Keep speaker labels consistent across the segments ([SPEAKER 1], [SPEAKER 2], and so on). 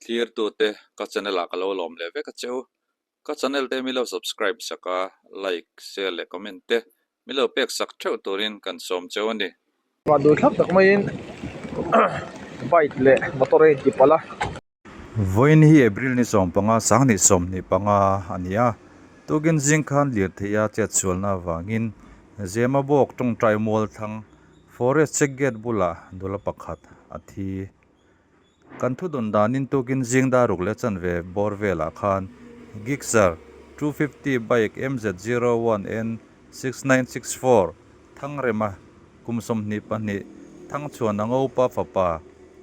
[SPEAKER 1] Thlirtute ka channel ah ka lo lawm leh vek a che u. Ka channel te mi lo subscribe sak a, like, share leh comment te mi lo pek sak theuh turin kan sawm cheu a ni.
[SPEAKER 2] Van dul thlap tak maiin bike leh motor a inti palh a.
[SPEAKER 1] Vawiin hi April ni 15 2025 a ni a, tukin zing khan lirtheih a chetsualna avangin Zemabawk tawngtai mual thlang Forest Check Gate bulah nula pakhat a thi. Kan thudun danin tukin zing daruk leh chanve bawr velah khan Gixxer 250 bike MZ01N6964 Thangrema kum 22 Thangchhuan a ngopa fapa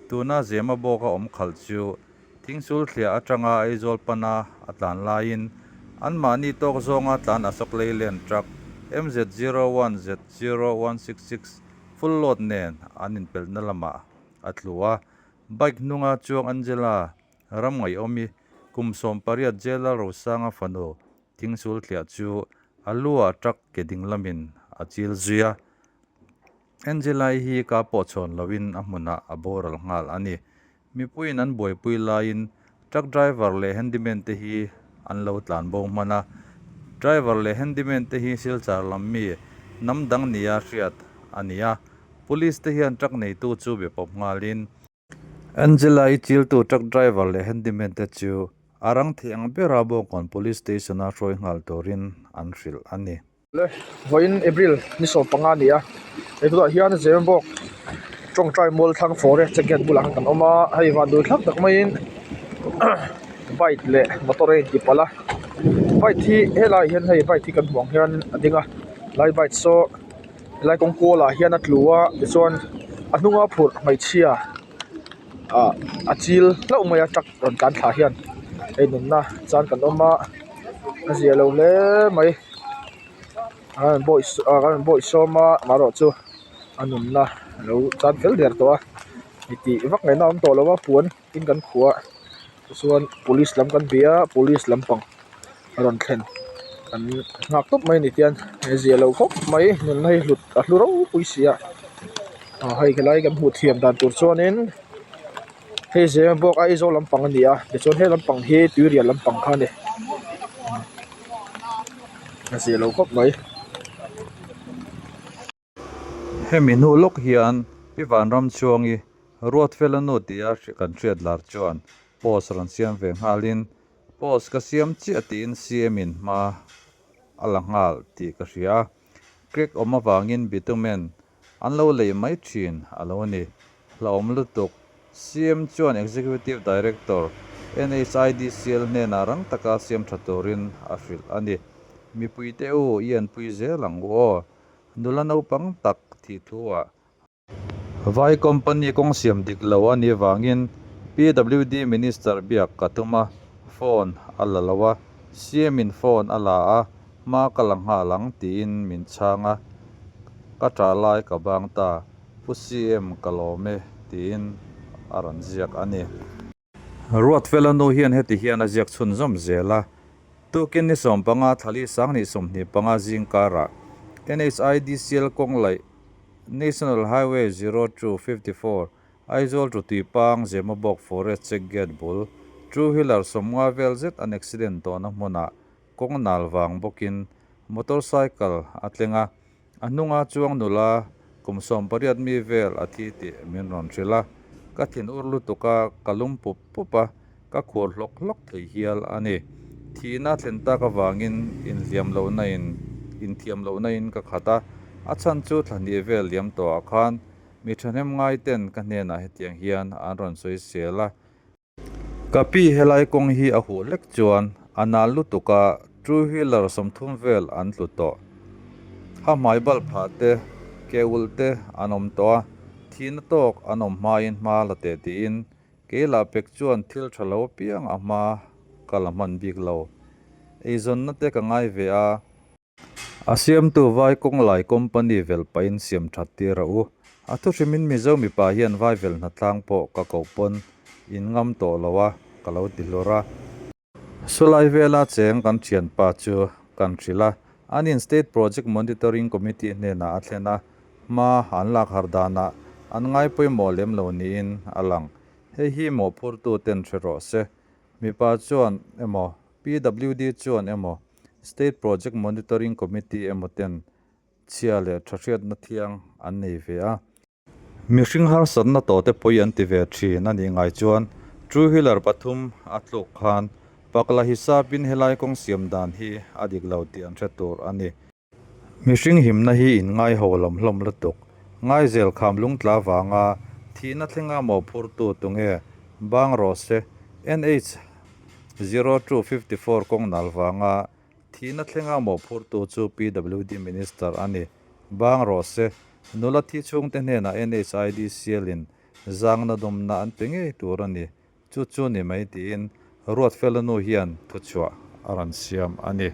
[SPEAKER 1] tuna Zema bawka awm khalh chu Thingsul thliah atanga Aizawl pana a tlan laiin anmahni tawk zawnga tlan Ashok Leyland truck MZ01Z0166 full load nen an inpelhna lamah a tlu a, bike hnunga chuang Angela ram ngaihawmi kum 18 Jail-a Rosanga fanu thingsul thliah chu a lu ah truck ke ding lamin a chil zui a. Angela-i hi ka pawh chhawn loin a hmunah a boral nghal a ni. Mipuiin an buaipui laiin truck driver leh handyman te hi an lo tlan bo hman a, driver leh handyman te hi Silchar lam mi hnam dang nia hriat a ni a, police te hian truck neitu chu be pawp nghalin. Angela-i chiltu truck driver leh handyman te chu a rang thei ang bera Bawngkawn Police Station-a hruai nghal turin an hrilh a ni.
[SPEAKER 2] Le vawiin April ni 15 a ni a, he tunah hian Zemabawk tawngtai mual thlang forest check gate bulah khan kan awm a, hei van dul thlap tak maiin bike leh motor a inti palh a, bike hi helaiah hian hei bike hi kan hmuh ang hian a ding a, lai bike saw helai kawng kualah hian a tlu a tichuan a hnunga phurh hmeichhia ah a chil hlauh mai a truck rawn tlan thla hian hei nunna chan kan awm a a zia lo hle mai an bawi an bawi sawm a amaherawhchu a nunna a lo chan fel der tawh a tih vak ngaihna a awm tawh lo a puan in kan khuh a tichuan police lam kan bia a police lampang a rawn thlen an nghak tawp mai a ni tian a zia lo khawp mai nunna hi hlut a hlu ropui si a ah hei helai kan hmuh thiam dan tur chuanin hei Zemabawk Aizawl lampang a ni a tichuan he lampang hi tuirial lampang kha a ni a zia lo khawp mai.
[SPEAKER 1] Hemi hnu lawk hian Pi Vanramchhuangi Ruatfela nu tia kan hriat lar chuan post rawn siam ve nghalin post ka siam chiah tiin CM in hma a la nghal tih ka hria a, crack awm avangin bitumen an lo lei mai thin a lo ni. Hlauhawm lutuk CM chuan Executive Director NHIDCL hnenah rang taka siam tha turin a hrilh a ni. Mipuite u i anpui zel ang u aw. Nula naupang tak thih thu-ah Vai company kawng siam dik lo a nih vangin PWD Minister biak ka tum a, phone a la lo a, CM in phone a la a, hma ka la nghal ang tiin min chhang a, ka ṭah lai ka bang ta, Pu CM ka lawm e tiin a rawn ziak a ni. Ruatfela nu hian heti hian a ziak chhunzawm zel a, Tukin ni 15 thlali 2025 zing karah NHIDCL kawng laih National Highway 0254 Aizawl to Tuipang Zemabawk Forest Check Gate bul Two Wheeler 50 vel zet an accident tawhna hmunah kawng nal vang bawkin motorcycle a tleng a, A hnunga chuang nula kum 18 mi vel a thi tih min rawn hrilh a, ka thin ur lutuk a, ka lum pup pup a, ka khur hlawk hlawk thei hial a ni. Thihna thlen tak avangin inhliam lohna in inthiam lohna in ka khat a, a chhan chu thla hnih vel liam tawhah khan mi thahnem ngai ten ka hnenah hetiang hian an rawn sawi sel a, Ka pi helai kawng hi a huh hlek chuan a nal lutuk a, two wheeler 30 vel an tlu tawh. Ha hmai bulb phah te, ke ulh te an awm tawh a, thihna tawk an awm hmain hma la teh tiin kei lah pek chuan thil tha lo apiang a hma ka la hman bik lo. Eizawnna te ka ngai ve a. A siamtu vai kawng lai company vel pahin siam that tir a u. A thu hrimin Mizo mipa hian vai vel hnatlang pawh ka koh pawn in ngam tawh lo a, ka lo ti hlur a. Sulai vela cheng kan thianpa chu kan hrilh a, anin State Project Monitoring Committee hnenah a thlen a, hma an lak har danah an ngai pawimawh lem lo niin a lang. Hei hi mawhphurtu ten hre rawh se. Mipa chuan emaw, PWD chuan emaw, State Project Monitoring Committee emaw ten chhia leh tha hriatna thiang an nei ve a. Mihring harsatna tawh te pawi an ti ve thin a nih ngai chuan two wheeler pathum a tluk khan pakla hisapin helai kawng siam dan hi a dik lo tih an hre tur a ni. Mihring himna hi in ngai ho lam hlawm lutuk. Ngaizel kham lungtla vanga thihna thlenga mawhphurtu tunge bang rawh se NH 0254 kawng nal vanga Thihna thlenga mawhphurtu chu PWD Minister a ni. Bang rawh se, nula thi chhungte hnenah NHIDCL in zangna dawmna an pe ngei tur a ni. Chu chu ni mai tiin Ruatfela nu hian thuchhuah a rawn siam a ni.